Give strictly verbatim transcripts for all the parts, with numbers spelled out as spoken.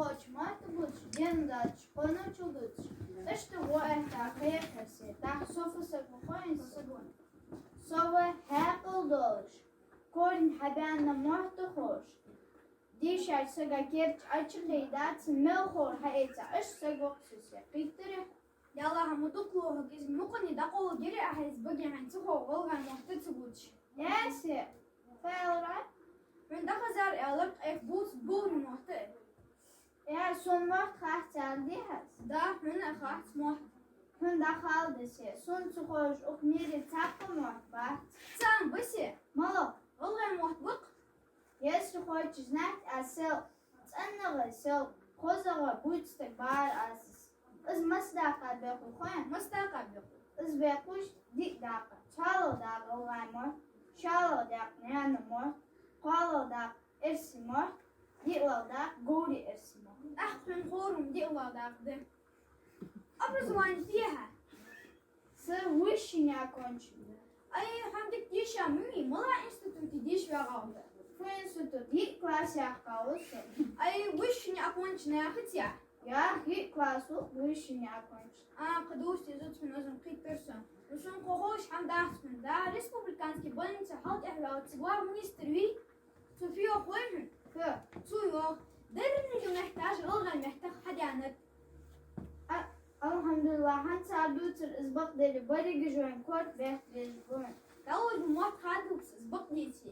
Кхоача мотт бувцаш, денна даьча къонахчал дувцаш, иштта гӀо этта кхайкхар се, тӀаккха со фу саг ва хой хьона? Со ва хьаькъал долаш, корень хьабаьнна мотт ховш, дийшача сага керда Ӏочукхийдаь, цун мел ховр хьаэца, иштта саг ва-кх со се. Кхийттарий? Далла хӀама дукха лохаг, из мукъане дӀакъовла гири ахьа из баге хьайна ца хов, гӀалгӀай мотт ца бувцаш. Ясе, фу аьлар Ӏа? Хьона дӀахазар аьлар, кхайк бувц, бувр мотт а. Э, сона мотт хац аьлар дий хьа? Да, хьона а хац мотт. Хьона дӀахалда се, сона ца ховш укх мире цхьаккха мотт бац. Цхьа ба се? МалагӀа? ГӀалгӀай мотт ба-кх. Если хочешь знать, аз сел цӀенагӀа, сел хозагӀа бувцаш стаг бар аз. Из масса дакъа бехк хой хьона? Масса дакъа бехк? Из бехкаш диъ дакъа. ЦхьоалагӀа дакъа гӀалгӀай мотт, шоллагӀа дакъа наьна мотт, кхоалагӀа дакъа эрсий мотт, диълагӀа дакъа говрий-эрсий мотт. ТӀаккха хьона ховр-м диълагӀа дакъа да. Образовани фу я хьа? Са высший неоконченный. Ай, хьо дика дийша ма вий, малагӀча институте дийша вагӀа хьо? Фу институт, йиъ класс яьккха ва со. Ай, высший неоконченный яхац Ӏа? Ях, йиъ класс ва высший неоконченный. А, кхы дувц дезац хьона, аз-м кхийттар со. Ну, сона кхы ховш хӀама дац хьона. Да, республикански больнице хьалтӀехваьлча, цига вар министр вий? Цо фу йоах хой хьона? Фу? Цо йоах, деррига метташ гӀалгӀай меттах хьадаьннад. А, алхьамдулиллахӀ, хӀанз цар дувцар из бакъ дале, берригаш вайна корта бехк безаш ба вайна. Далла мотт хадувц из бакъ деце.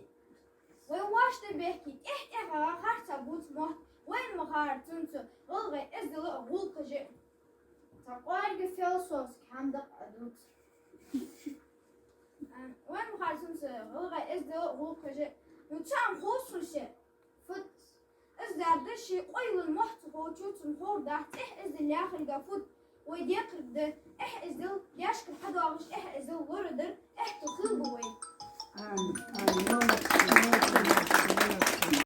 Вай вӀашта бехке, тӀехь-тӀехьагӀа харца бувц мотт, вайна ма харра цунца гӀалгӀай эздел а, гӀулакхаш а. Цхьа кӀоарга философски хӀама да-кх Ӏа дувцар. А, вайна ма харра цунца гӀалгӀай эздел а, гӀулакхаш а. Ну, цхьа хӀама хов сона се. Фуд? Из дар да ший къойлан мотт ца ховчо, цун ховр дац эхь-эздел яхилга фуд. Вай декхарг да эхь-эздел, даьшкара хьадоагӀаш эхь-эздел лорадар,